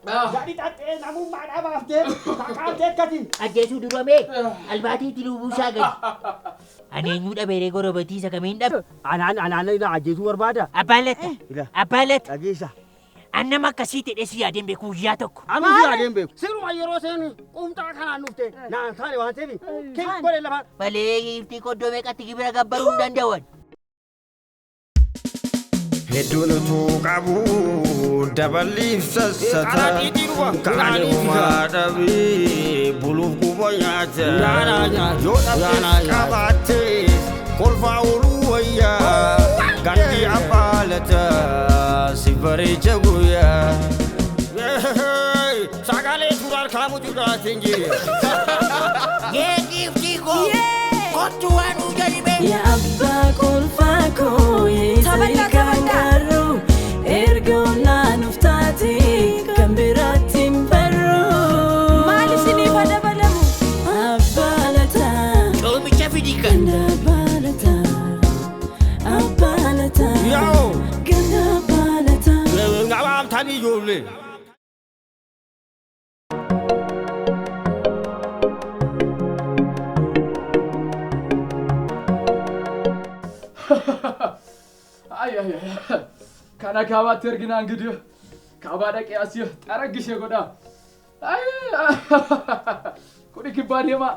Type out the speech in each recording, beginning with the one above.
Gadi xaxxee namummaa dhabaaftee kakaaftee akkati. Ajjeesuu duramee albaatiitti lubuusaa gadi. Ani eenyuu dhabeeree gorobatii isa kamiin dhabe? Anaan anaan na ajjeesuu barbaada. Abbaan latta. Ila. Abbaan latta. Dhageessa. An nama akkasii ta'e si yaadeen beeku guyyaa tokko. Anu si yaadeen beeku. Siruma yeroo seen qumxaa kanaan dhufte naan taane waan ta'eef kee godhe lafaan. Malee giiftii qoddoo meeqatti gibira gabbaruu hin danda'an. Hedduun utuu qabu daballiif sassata. Karaa dhiitii dhufa. Kaan homaa dhabee buluuf quba nyaata. Nyaanaa nyaata. Yoo dhabdes Nyaanaa nyaata. qabaattes kolfaa ooluu wayyaa. Gandhi abbaa lataa si bareecha guyyaa. Sagalee suuraan kaamutu dhaateen jire. Yee giiftii koo. Kottu waan nuu jalibee. Yaa abbaa kolfaa koo Taphataa, taphataa. garuu erga ollaan uf taate kan biraatti hin barru. Maal isiniif haa dabalamu? Abbaa lataa, Coomicha fidi kan. ganda abbaa lataa, abbaa lataa, Yaa'oo. ganda abbaa lataa. Nabaamtanii ijoollee. አይ አይ አይ kana kaabaatti erginaa እንግዲህ kaabaa dhaqee asii xaraggishee godha. Ay kuni kibbaa deemaa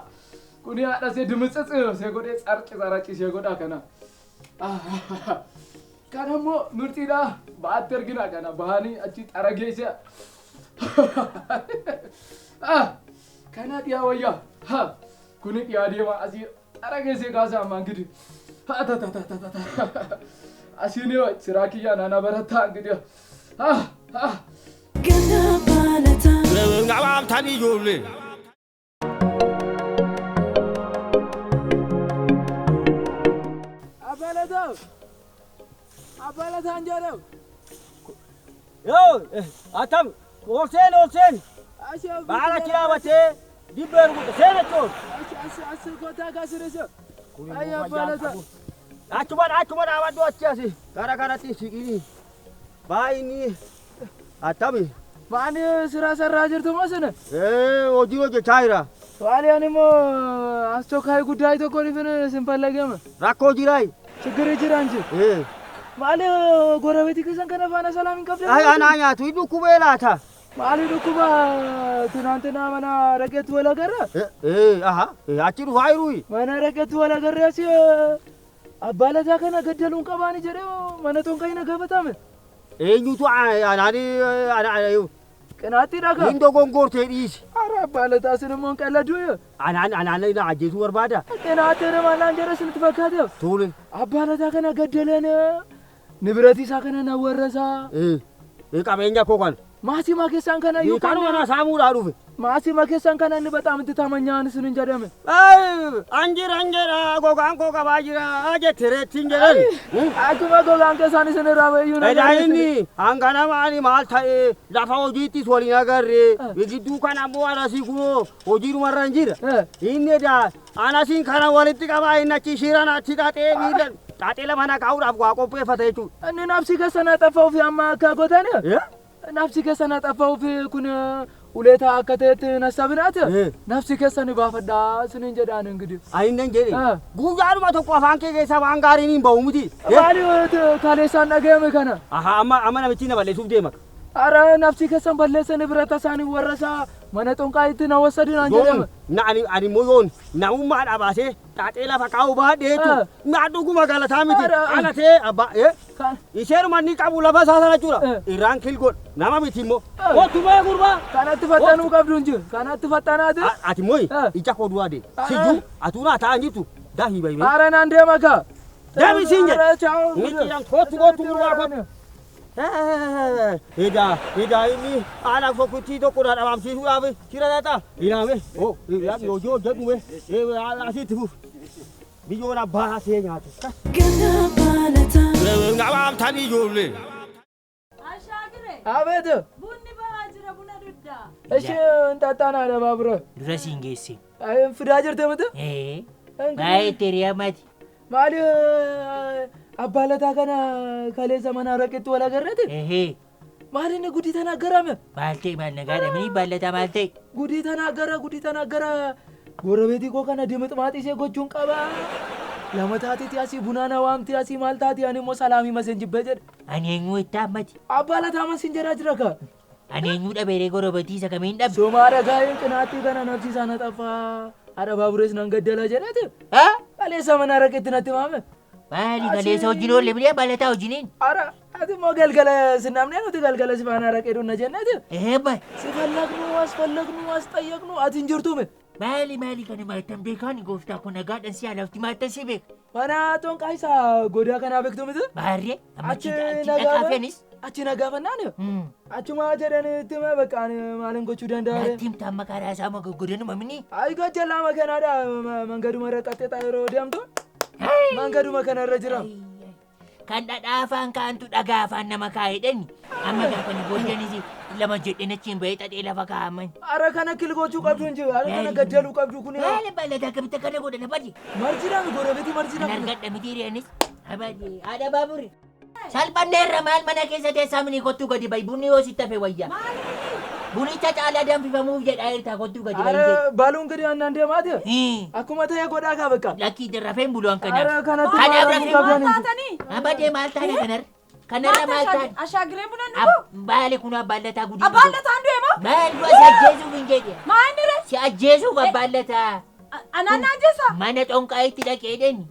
kuni haadha see dimitsitsi see godhee tsarci tsaracci see godha kana. Kana immoo mirxiidha ba'aatti erginaa kana bahanii achi xarageesse. Kana dhiyaa wayyaa kuni dhiyaa deemaa asii xarageessee kaasa amma እንግዲህ ta asiin siraa kiyyaa naana barataa እንግዲህ Ganda abbaa lataa. Nabaamtanii ijoollee. Abbalataa Abbalataan jedhamu Yoo atam ol seen ol seen. Baala achi dhaabatee dibbee rukuta seen achi ol. As kottaa kaasirisa. Ay Abbalataa. Achuma achuma dhaabadhu achi asi gara kanatti siqini. Baay'inni atami. Maani ስራ ሰራ jirtu moo sine? Hojii hojjechaa jira. Waali ani immoo አስቸኳይ ጉዳይ tokko dhifin sinfallagame. Rakkoo jiraayi. ችግር jira እንጂ maali ጎረቤት keessan kana faana ሰላም hin qabdan? Ay anaa nyaatu hin dhukkubee laata. Maali dhukkuba ትናንትና mana raqeetti wal agarra? Aha achi dhufaa jiruyi. Mana raqeetti wal agarre asii abbaa lataa kana gaddaluun qabaani jedhee mana xonqaa na gaafatame. Eenyutu anaani Qinaatti dhagaa. hin dogongortee dhiisi. Ara abbaa lataa sin immoo hin qalladuu. Anaan anaan na ajjeesuu barbaada. Qinaatti nama jedhe sinitti fakkaate. Tole. Abbaa lataa kana gaddaleen ንብረት isaa kana na warrasaa. Qabeenya koo kana. Maasii keessan kana iyyuu Kanuma na saamuudhaa dhufe. Maasii keessan kana inni በጣም itti sinin jedhame. Anjira anjira gogaan koo qabaa jira jette reettiin jedhan. Akkuma gogaan keessaan isin irraa bayyuu na Edaa inni hangana maali maal ta'e lafa hojiittis waliin agarre gidduu kana ammoo anasii kunoo hojiirumarra hin jira. Inni edaa anasiin kana walitti qabaa inni achi shiran achi xaxee miidhan xaxee lafa na kaa'uudhaaf waa qopheeffate jechuudha. Inni nafsi keessan axaffa'uuf amma akka gootan nafsi keessan axaffa'uuf kun uleeta akka ta'etti nassabinaati. Nafsi keessan baafadhaa sinin jedhaan እንግዲህ. Ani nan jedhe guyyaadhuma tokko afaan kee keessaa waan gaariin hin ba'u miti. Maali kaleessaan dhaga'ame kana? Aha amma amma namichi na balleessuuf deema. Ara nafsi keessan balleessa ንብረት isaanii warrasaa mana xonqaayitti na wassadinaan jedhame. Na ani ani immoo yoon namummaadhaa baasee xaxee lafa kaa'u baadheetu na dhuguma galataa miti. Ana ta'ee abbaa isheenuma inni qabu lafa isaa sana jechuudha. Irraan kil godha nama miti immoo. Kottu bee gurbaa. Kanatti faxanuu qabdu hin jiru. Kanatti faxanaati. Ati immoo ija koo duraa deema. Sijuu atuu naa taa'an jirtu daahii bayi. Ara naan deema kaa. Deemi siin jedhe. Ni kottu kottu gurbaa kottu. Edaa edaa inni haadha fokkuttii tokko dhabamsiisuudhaaf shira xaxaa ilaame hojii hojjedhu asitti fuuf biyyoon abbaa see nyaatu. Ganda abbaa lataa. Nabaamtanii ijoollee. Ashaagire. Abeet. Bunni bahaa jira buna duddaa. Ishi እንጠጣና ለባብረ Dura siin geesse. Fidaa jirte miti? Baay'ee teriyaamaati. Maali abbaa lataa kana kaleessa mana raqeetti wal agarreeti? Maalinni gudii ተናገረም Maal ta'e maal nagaadha mini baallata maal ta'e? Gudii ተናገረ gudii ተናገረ Gorabeetii koo kana dimixmaaxii ishee gochuun qaba. Lama taateeti asii bunaana waamti asii maal taati ani immoo salaamii maseen jibbee jedhe. Ani eenyu itti ammati? Abbaa lataa masiin jedhaa jira ka. Ani eenyu dhabeeree gorobatii isa kamiin dhabe? Somaadha gaa'een qinaattii kana nafsi isaa na xaffaa. Haadha baaburees nan gaddala jedheeti. Kaleessa mana raqeetti natti maame. Maali kaleessa wajjin oolle bilee baalataa wajjiniin? Ara ati immoo galgala sinnamnee nuti galgala si faana raqee dhunna jenneeti. Eebba. Si fallaqnu as fallaqnu as xayyaqnu ati hin jirtume. Maali maali kana maattan beekaan gooftaa kun nagaadhaan si alafti maattan si beeka. Mana xonqaa isaa godaa kanaa beektu miti? Baarree achi dhaqaafenis. Achi nagaafannaan achuma jedhanitti bakka ani maalin gochuu danda'a? Natti himta amma karaa isaa godhanuma mini? Ayi gajjallaa makanaadha mangaduma irra qaxxeexaa yeroo deemtu mangaduma kanarra jira. Kan dhadhaa afaan kaantu dhagaa afaan nama kaa'edhani amma gaafa ni booddanis lama jedheen achiin bahee xaxee lafa kaa'aman. Ara kana kilgochuu qabdu hin jiru ara kana gaddaluu qabdu kun. Maali baalataa akkamitti akkana godhana badi? Marjidhaan gorabeetii marjidhaan. Kan argadha miti hiriyaanis. Haadha baaburi. Salphanneerra maal mana keessa teessaa mini kottuu gadi bahi bunni yoo sitti hafe wayya. Bunicha caalaa danfifamuuf jedhaa jirta kottuu gadi bahi. Ara baaluun gadi aannan deemaati. Akkuma ta'e godhaa kaa bakka. Lakkii rafeen bulu an kanaaf. Ara kanatti Kanaaf maal rafeen qabdan hin jiru. Taatanii. Abadee maal taane kanarra? Kanarra maal taane? Ashaagiree buna dhuguu? Baale kun abbaallataa gudii. Abbaallataan du'e moo? Maal du'a si ajjeesuuf hin jedhe. Maa inni ree? Si ajjeesuuf abbaallataa. Anaan na ajjeesaa? Mana xonqaayitti dhaqee dheni.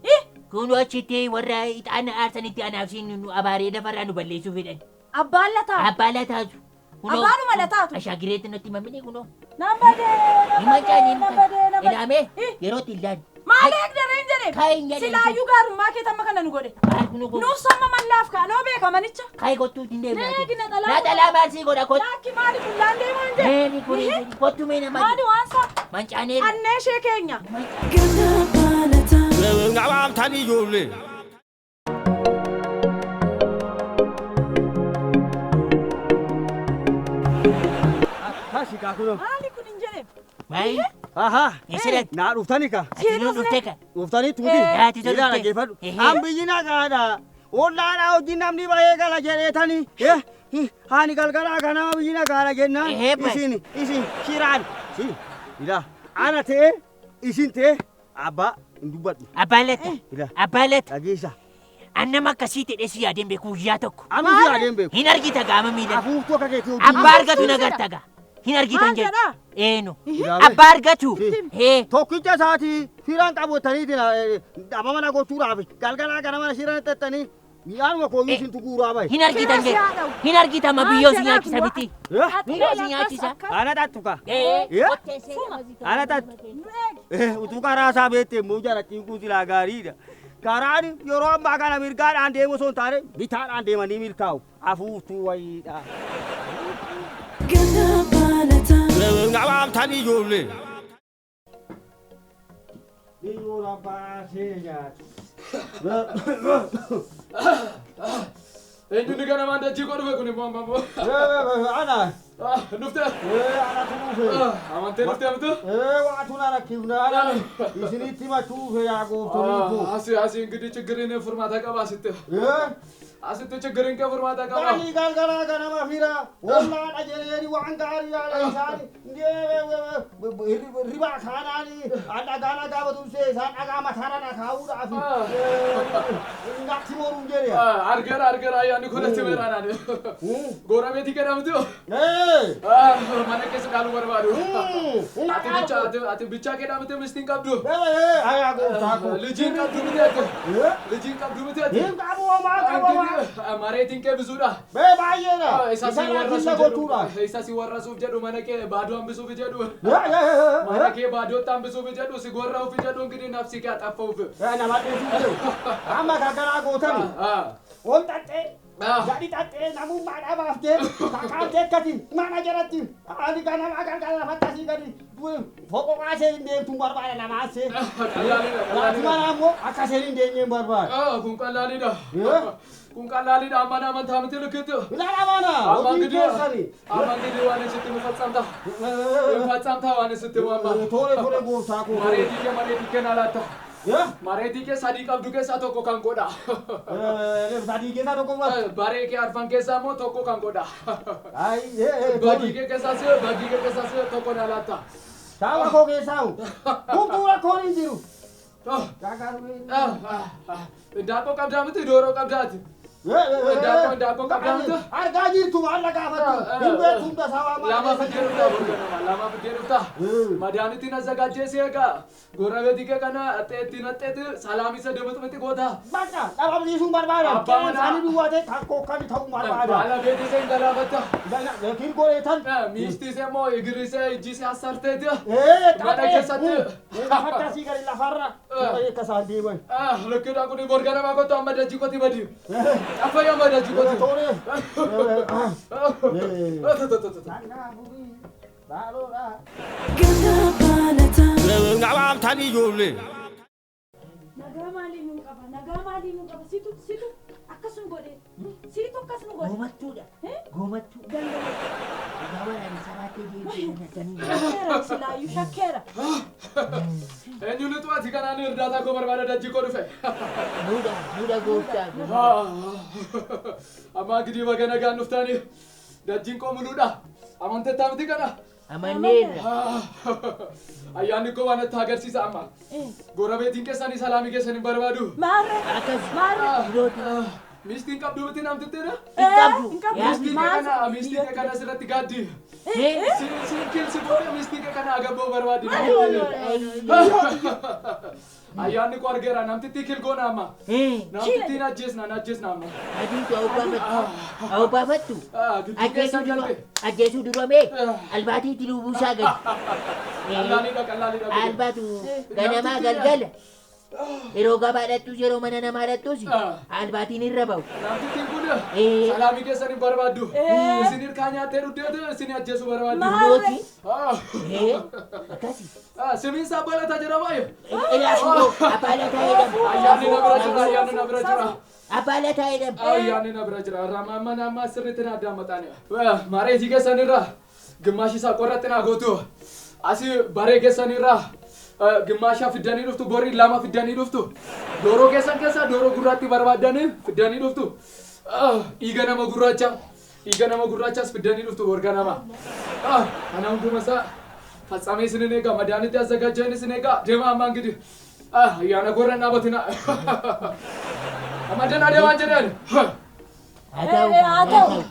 Kun achitti warra ixaana aarsanitti anaaf siin nu abaaree lafarraa nu balleessuu fedhan. Abbaallataa? Abbaalataatu. Abbaanuma lataatu? Ashaagireetti nutti himamini kunoo. Nan badee, nan Hima badee, caaniin nan badee, nan badee. Ilaamee yerootti illaan. Maal eegdaree hin jedhe? Kaay hin jedhe. Silaayyuu gaarummaa kee tamma kana nu godhe. Maal kunu godhe? Nuuf samma mallaaf kaanoo beeka manicha. Kaay kottuu hin deemna. Neegi na xalaa. Na xalaa maal sii godha kottu. Laakki maali bullaan deemaa hin jedhe? Neeni kuni kottu mee nama. Maali waan saa? Mancaaneera. Annee ishee keenya. Ganda baalataa. Ngabaamtanii ijoollee. Taasi kaa kunoo. Maali kun hin jedhe? Maali? Ahaa. Eessadha? Naa dhuftani ka. Ati nu dhuftee ka? Dhuftanii tuuti. Ati tu Ilaa dhuftee. dhaggeeffadhu. An biyyi nagaadha. Ollaadhaa hojii namni bahee gala jedheetani. Ani galgalaa kanama biyyi nagaadha jennaan. Isin isin shiraan. Si ilaa ana ta'e isin ta'e abbaa hin dubbadhu. Abbaan latta. Ilaa. Abbaan latta. Dhageessa. An nama akkasii ta'e si yaadeen beeku guyyaa tokko. Anu si yaadeen beeku. Hin argita gaama miidhaga. Afuuftuu akka keetii hojii. Abbaa argatu nagarta gaa. Hin argitan Maal jedhu. jedhaa? Eenu. Ilaamee. Abbaa argatu. Hee. Tokkicha isaatii firaan qabatanii dhabama na gochuudhaaf galgalaa gara mana shiraan xaxxanii mi'aanuma kooyyuu isin tuguuraa bahe. Hin argitan Fira si jedhu. haadha. Hin argita ma Maal biyyoo si jedhaa nyaachisa kun? miti. Biyyoo si nyaachisa. Ana xaxxu ka. Ee. Ana xaxxu. Utuu karaa isaa beekte immoo jara cinquu silaa gaariidha. Karaan yeroo ammaa kana mirgaadhaan deemu osoo hin taane bitaadhaan deemanii milkaa'u. Afuuftuu wayiidha. Ganda baalataa. Ngabaamtanii ijoollee. Biyyoon abbaa see nyaatu. Eenyuun ganamaan dachii koo dhufe kun immoo amma immoo. Ana. Dhufte. Ana tuufe. Amantee dhuftee miti? Waatu na rakkifna. Isinitti himachuufe yaa gooftanii koo. Asi asi እንግዲህ ችግርን furmaata qaba asitti. Asitti ችግርን kee furmaata qaba. Ani galgalaa ganama fira ollaadha jedheeni waan gaarii yaada isaani ribaa kaanaani dhagaa dhagaa batumsee isaan dhagaa mataarra na kaa'uudhaaf natti boruun jedhe. Argeera argeera ayyaanni kun natti meeraadhaan. Goorabeetii kenna miti? Mana keessa dhaaluu barbaadu. Ati bicha ati bicha kenna miti mistiin qabdu. Ayaa gooftaa koo. Lijiin qabdu miti ati. Lijiin qabdu miti ati. Hin qabu homaa qabu homaa. Mareetiin kee bisuudha. Bee baay'eedha. Isa si Isaan warrasuuf na jedhu. gochuudhaaf. Isa si warrasuuf jedhu mana kee baaduu hambisuuf jedhu. Mana kee baadootti hambisuuf jedhu si gorra'uuf jedhu እንግዲህ nafsi kee axaffa'uuf. Nama dheesuuf jedhu. Amma gaggaraa gootani. Ol xaxxee. Gadi xaxxee namummaa dhabaaftee kakaaltee akkati mana jalatti ani ganama galgala lafatti asii gadi foqoqaa ishee hin deemtu hin barbaada namaa see. Laati mana ammoo akka isheen hin deemne hin barbaada. Kun qallaaliidha. Kun qallaaliidha amma nama amantaa miti likkitti. Ilaala mana Amma hojii እንግዲህ keessani. amma እንግዲህ waan isitti mufaxxamta. Mufaxxamta waan isitti muamma. Tole tole gooftaa koo. Mareetii kee mareetii kee na laatta. Mareetii kee sadii qabdu keessaa tokko kan godha. Sadii keessaa tokko godha. Baree kee arfan keessaa immoo tokko kan godha. Bagii kee keessaas bagii kee keessaas tokko na laatta. Saawwa koo keessaa humtuu rakkoon hin jiru. Indaanqoo qabdaa miti dooroo qabdaati. Indaanqoo qabdaa miti. Argaa jirtu waan lagaafattu. Hin beektu hunda saawaa maal. Lama fiddee dhuftaa burganama lama fiddee dhuftaa. Madaanitiin azzagaajjee si eegaa. Gorabeetii kee kana axxeettiin axxeeti salaamisa dimixmixi goota. Bakka dhabamsiisuun barbaada. Qeensaan duwwaa ta'e takkoo kan ta'uu barbaada. Baala beetii seen galaafatta. Yookiin goreetan. Miishtii see immoo igirri see ijji see assarteeti. Mana keessatti. Lafa asii gadi lafarra. Akka isaan deeman. Lukkiidhaan kun borganama kottu amma dajji kotti badi. Afayyaa amma dajji kotti. Tooree. Ganda baalataa. Nabaamtanii ijoollee. Nagaa maalii nuu qaba? Nagaa maalii nuu qaba? Situ situ akkasuma godhe. Situ akkasuma godhe. Goomattuudha. Goomattuu. Dhugaa waraabessa sabaatee deemtee Shakkeera silaayyuu shakkeera. Eenyu lixu ati kanaan irdaataa koo barbaada dajji koo dhufe. Nuudha nuudha gooftaa. Amma gidii baga nagaan dhuftanii dajjiin koo muluudha. Amanteettaa miti kana. Amanneerra. Ayyaanni koo waan natti agarsiisa amma. Gorabeetiin keessanii salaamii keessan hin barbaadu. Maarree. Akkas. Maarree. Miistiin qabdu miti namtittiidha? Hin qabdu. Hin qabdu. Miistii kee kana asirratti gaaddi. Siin kilsi booda miistii kee kana agabboo barbaaddi. Ayyaanni koo argeera namtittii kilgoona amma. Namtittiin ajjeesna ajjeesna amma. Adiitu awwaafattu. Gidduu keessan galbe. Ajjeesuu durame albaatiitti lubuusaa gadi. Qallaaliidha qallaaliidha. Albaatu ganamaa galgala. Yeroo gabaa dhattus yeroo mana namaa dhattus albaatiin irra ba'u. Namtittiin kun salaamii keessan hin barbaaddu. Isin hirkaa nyaattee dhugdeetu isin ajjeesuu barbaaddu. Nooti. Akkasi. Simiin isaa balataa jedhama. Ilaafuu abbaa lataa jedhama. Ayyaanni na bira jira ayyaanni na bira jira. Abbaa lataa jedhama. Ayyaanni na bira jira. Ramamman amma sirriitti na addaammataan. Mareetii keessan irraa gimaashi isaa qorratti naa gootu. Asii baree keessan irraa gimmaashaa fiddanii dhuftu borii lama fiddanii dhuftu dooroo keessan keessaa dooroo gurraatti barbaaddanii fiddanii dhuftu dhiiga nama gurraacha dhiiga nama gurraachaas fiddanii dhuftu borga nama kana hunduma isaa faccamee isinin eegaa madaanitti azzagaajjeen isin eegaa deema ammaan gidi ayyaana gorra dhaabatina amma danaa deemaan jedhan. Haa ta'u. Haa ta'u.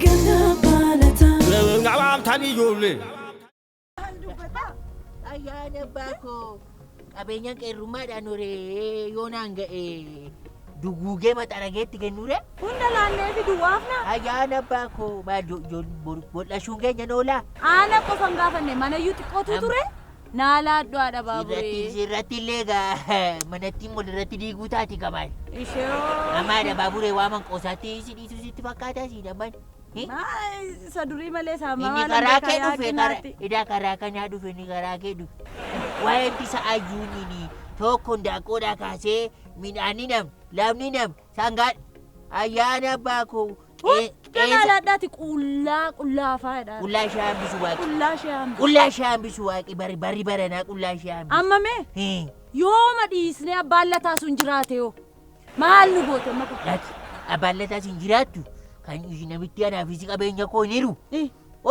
Ganda baalataa. Nabaamtanii ijoollee. Ayyaana abbaa koo qabeenyaan qeerrummaadhaan horee yoo naan ga'e duguugee maxarageetti kennuure. Hunda laannee fi duwwaafna. Ayyaana abbaa koo maal bol'ashuun keenya noolaa. Aana qofa hin gaafanne manayyuu xiqqootu ture. Naalaadhu haadha baaburee. Sirratti illee egaa manatti walirratti diiguu taati qabaal. Ishee. Amma haadha baaburee waaman qoosaatti si dhiisuu sitti fakkaataa si dhamman. Isa durii malee isaa Inni maal karaa kee dhufe idaa karaa kanaa dhufe inni karaa kee dhufe. Waa'ee ittisa ayyuuniin tokko ndaanqoodhaa kaasee midhaanni nam lamni nam sangaa ayyaana abbaa koo. Naalaadhaati qullaa qullaa faayidha. Qullaa ishee hambisu waaqi. Qullaa ishee hambisu. Qullaa ishee hambisu waaqi barri barri baranaa qullaa ishee hambisu. Amma mee yooma dhiisnee abbaan lataa sun jiraate yoo maal nu goote amma kun. Laati abbaan lataa sun jiraattu kan namitti anaafis qabeenya koo hin hiru.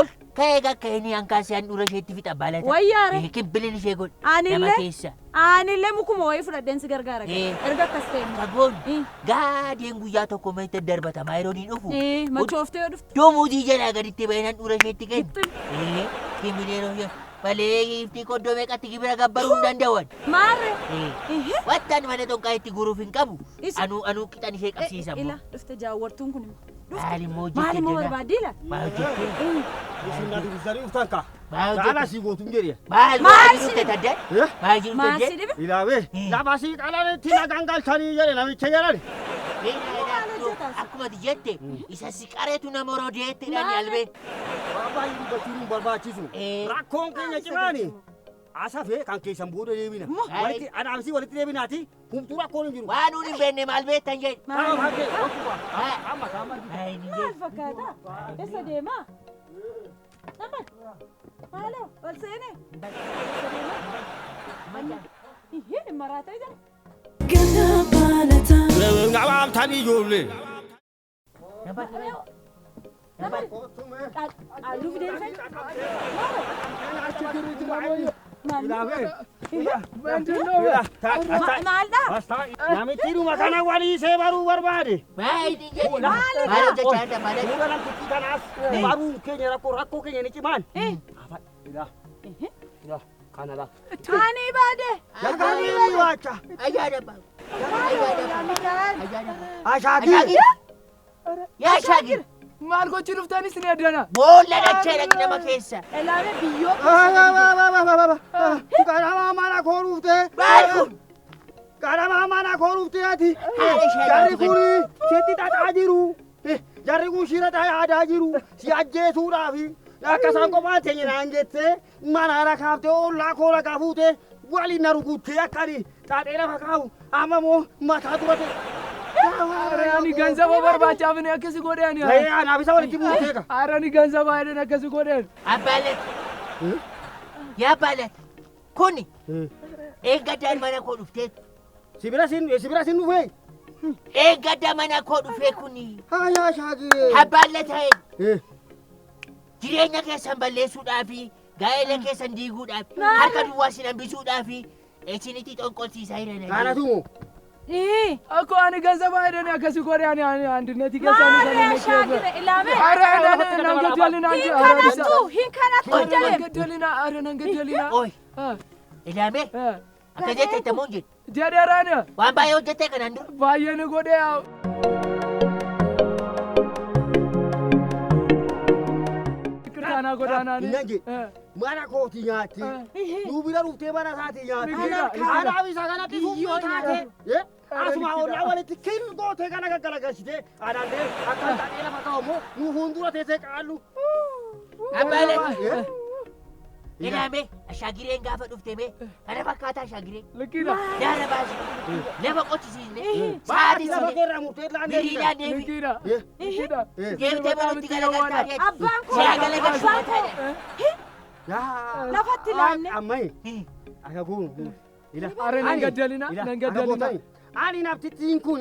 Ol ka'ee akka inni hankaasee handhuura isheetti fixa abbaa lataa. Wayyaare. Kimbilin ishee godhe. Nama Anillee keessa. anillee mukuma wayii fudhadheen si gargaara. Erga akkas ta'e. Kagoon gaadeen guyyaa tokko meeshaa darbatamaa yeroo inni dhufu. Machooftee yoo dhufte. Domuutii jalaa gaditti bahee handhuura isheetti kennu. Kimbilee yeroo ishee malee iftii qoddoo meeqatti gibira gabbaruu hin danda'an. Maarree. Wattaan mana tokkaa itti guuruuf hin qabu. Anuu anuu qixan ishee qabsiisa. Ila dhufte jaawwartuun kun immoo. Maal immoo hojjette Maal immoo jenna? barbaaddi ila? Maal hojjette? Isin na dubbisanii dhuftan kaa. Maal Dhaala hojjette? sii gootu hin jedhe. Maal Maal godhaa si jirtu taddan? Maal jiru Maal si taddan? dhibe? Ilaawee lafa sii qalanitti na gangalchanii jedhe namicha jedhan. Akkuma ati jette isa si qareetu nama rodeetti dhaan albeen. Waan baay'ee dubbachuun hin barbaachisu. Rakkoon keenya cimaani. Asafee kan keessan booda deebina. Walitti anaamsii walitti deebinaati. Humtuu rakkoon hin jiru. Waan nuun hin beekne maal beektan jedhe. Amma amma. Maal fakkaata? Eessa deemaa? Nama. Maaloo ol seenee? Eessa deemaa? Ihee maraatee jira. Ganda baalataa. Ngabaabtanii ijoollee. Qaalluu fidee dhufee. Maaldha? Namichi dhuma kana walii see baruu barbaade. Maal jedhu? Maal hojjechaa jirta? Maal Fuula namtichi kanaas baruun keenya rakkoo rakkoo keenya ni cimaan. Ilaa. Ilaa kana laa. Ani baade. Jalqabni waacha. Ayyaana abbaa. Ayyaana abbaa. Ashaakir. Yaa Shaagir. Maal gochuu dhuftanis ni addana. Boolla dachee dhaqi nama keessa. Elaame biyyoo. Qaramaa mana koo dhuftee. Maal kun? Qaramaa mana koo dhuftee ati. Haadha ishee Jarri kun sitti xaxaa jiru. Jarri kun shira yaadaa jiru. Si ajjeesuudhaafi. Akka isaan kophaa teenye naan jettee mana na kaaftee ollaa koo ragaa fuutee waliin na rukuttee akka ani xaaxee lafa kaa'u amma moo mataa dura ta'e. Ani ganzaba barbaachaaf ni akkasi godheeni. Anaaf isa walitti buutee ka. Ani ganzaba jedhan akkasi godheen. Abbaalat. Yaa abbaalat. Kuni eeggaddaan mana koo dhuftee. Sibira sin sibira sin dhufee. Eeggadda mana koo dhufee kuni. Haa shaagiree. Abbaalat ta'e. Jireenya keessan balleessuudhaafi gaa'ela keessan diiguudhaaf harka duwwaa isin hambisuudhaafi isinitti xonqolsiisaa jiran. Kanatu moo. Akkoo ani ganzaba jedhan akkasi godhe ani ani andineeti keessa ani Maarree Shaagir ilaame. Ara nan gadalina Hin kadhattu hin kadhattu Nan jedhee. gadalina ara nan gadalina. Oi ilaame akka jette itti hin jedhu. Jedheeraan Waan baay'ee hojjettee kanaan dura. baay'ee ni godhe. Kirtaanaa godaanaa. Innan jedhe. Mana kooti nyaatti. Nu bira dhuftee mana isaati nyaatti. Liqidha, Anaaf isa kanatti suphii taate. Asuma ollaa walitti kin gootee kana gaggaragalchitee anaallee akka xaxee lafa kaa'u immoo nu fuuldura teessee qaallu. Abbaalat. Ilaame ashaagireen gaafa dhufte mee kana fakkaata ashaagireen. Liqidha. Daara baasi. Lafa qochisiisne. Baati Sa'aatii lafa sinne. keerraa murtee laandee. Biriidhaan deebi. Liqidha. Liqidha. Deebitee manatti galagaltaa deeti. Abbaan koo. Siyaa galagalchuu Abbaan koo. Lafatti laanne. Ammayi. Akka kun. Ara nan gadalina nan gadalina. Ani namtittiin kun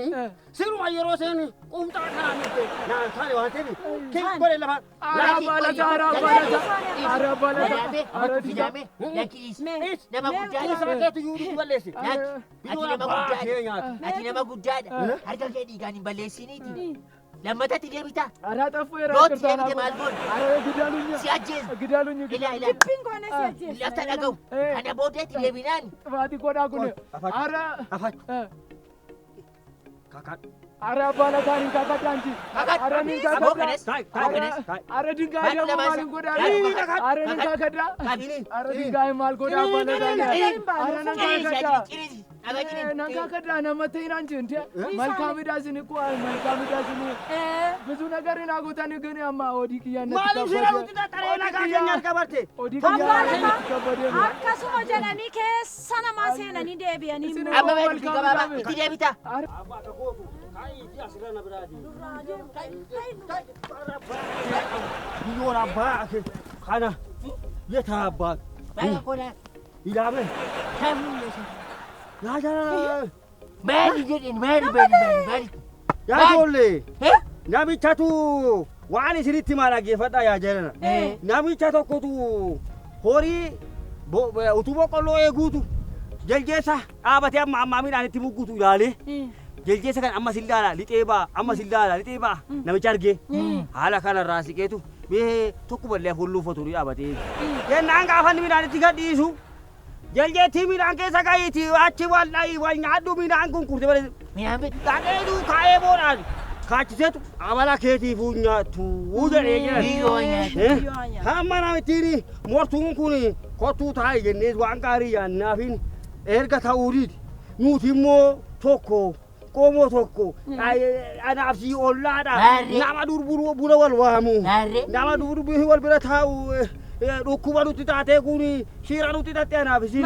siruma yeroo seen qumxaa kanaa miti naan taane waan ta'eef kin godhe lafa. Ara balata ara balata ara balata. Ilaame ilaame lakkiis nama guddaadha. Isaa keetu iyyuu nutti balleesse. Ati nama guddaadha. Ati nama guddaadha. Harka kee dhiigaan hin balleessiniiti. Lammatatti deebitaa. Ara xafu era Lootti kirtaanaa. deebite maal goona? Ara gidalunya. Si ajjeesu. Gidalunya. Ilaa ilaa. Dubbiin goone si ajjeesa. Lafta dhaga'u. Kana booddeetti deebinaan Faati godhaa kun. Ara. Afaan. Kakadhu. Ara balataan hin kakadhaanchi. Ara nin Aboo kakadha. kanas. Aboo kanas. Ara dingaay ደግሞ maal godhaa? Ara nin kakadha. Ara dingaay maal godhaa balataan? Ara nan kakadha. Ciriisi. Dhagaa ciriisi. Nan kakadha nama ta'in አንቺ እንዴ መልካም ዳስን እኮ መልካም ዳስን ብዙ ነገርን አጎተን ግን ያማ ኦዲ ቅያነት Maaliif shira nuti xaxaree nagaa keenya harka barte? ኦዲ ቅያነት ከበደ Akkasuma jedhanii keessa namaa seenanii deebi'anii immoo. Amma mee dubbii gabaabaa itti deebitaa. Abbaa akka gootu kaa'iitii asirra na biraati. Biyyoon abbaa kana yetaa abbaa. Baay'ee koolaa. Ilaame. Yaa jala. Maali jedhin maali maali maali maali. Yaa ijoollee. Namichatu waan isinitti maal dhaggeeffadhaa yaa jalana. Namicha tokkotu horii utuu boqqolloo eeguutu jaljeessa dhaabatee amma ammaa midhaan itti muggutu ilaalee jaljeessa kan amma sillaala lixee ba'a amma sillaala lixee ba'a namicha argee haala kanarraa siqeetu mee tokko ballee hulluufatu ni dhaabatee. Jennaan gaafa inni midhaan itti gadhiisu jaljeettii midhaan keessa gahiiti achi wal dhahi wal nyaadhu midhaan kun kurte malee Midhaan bit. dhaqee duukaa boodhaan kaachiseetu amala keetiifuu nyaattu jedhee jedhan. Biyyoo nyaatu. Hamma namittiin mortuun kun kottuu taa'i jennee waan gaarii yaannaafin erga ta'uudhiiti. Nuti immoo tokko qomoo tokko anaaf sii ollaadha. Maarree. Nama dur buna wal waamu. Maarree. Nama dur wal bira taa'u dhukkuba nutti taatee kun shira nutti tattee anaaf isin.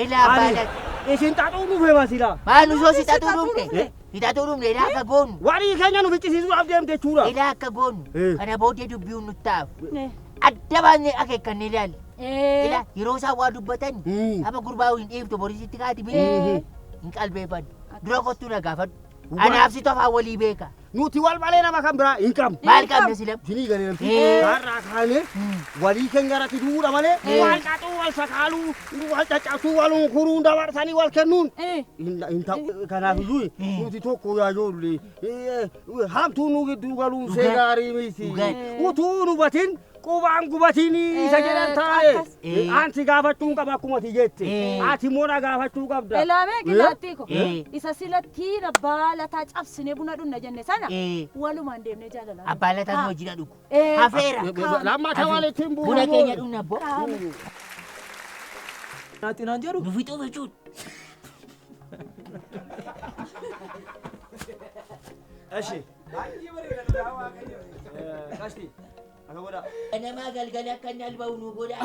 Ilaa abbaa Isin xaxuu nuuf hema silaa. Maal nu soo si xaxuu dhufte? Hidhatoo dhumne ilaa akka goonu. Walii keenya nu ficcisiisuudhaaf deemte jechuudha. Ilaa akka goonu. Eh. Kana booddee dubbiin nutti ta'aaf. Eh. Adda baasnee akeekkannee ilaali. Eh. Ilaa yeroo isaan waa dubbatan Mm. amma gurbaa hin dhiiftu borisitti kaati Eh. bini hin qalbeeffadhu. Dura kottuu na gaafadhu. Anaaf si tofaa walii beeka. Nuti wal malee nama kan biraa hin qabnu. Maal qabna si lam? Isinii galee namti. Eh. Har'aa kaanee walii keenya irratti duudha malee wal xaxuu, wal sakaaluu, wal caccabsuu, wal hunkuruu, dabarsanii wal kennuun Eh. hin ta'u. Kanaafiyyuu nuti tokko yaa ijoollee hamtuu nu gidduu galuun see Dhugaa. gaarii miti. Dhugaa. Utuu nu hubatin qubaan gubatin isa jedhan taa'e. Akkas. Eh. Anti gaafachuun qaba akkuma ati jette. Eh. Ati immoo na gaafachuu qabda. Elaamee gilaattii ko. Eh. Isa silatti abbaa lataa cabsine buna dhunna jenne sana Eh. walumaan deemnee jaalalaa. Abbaa lataan hojii na dhugu. Eh. Hafeera. Lammataa walitti hin bu'u. Buna keenya dhugna abbo. Naatinaan jedhu. Nu fixuu jechuudha. Eshi. Qashti. Akka godhaa. Namaa galgala akka inni alba'u nu godha.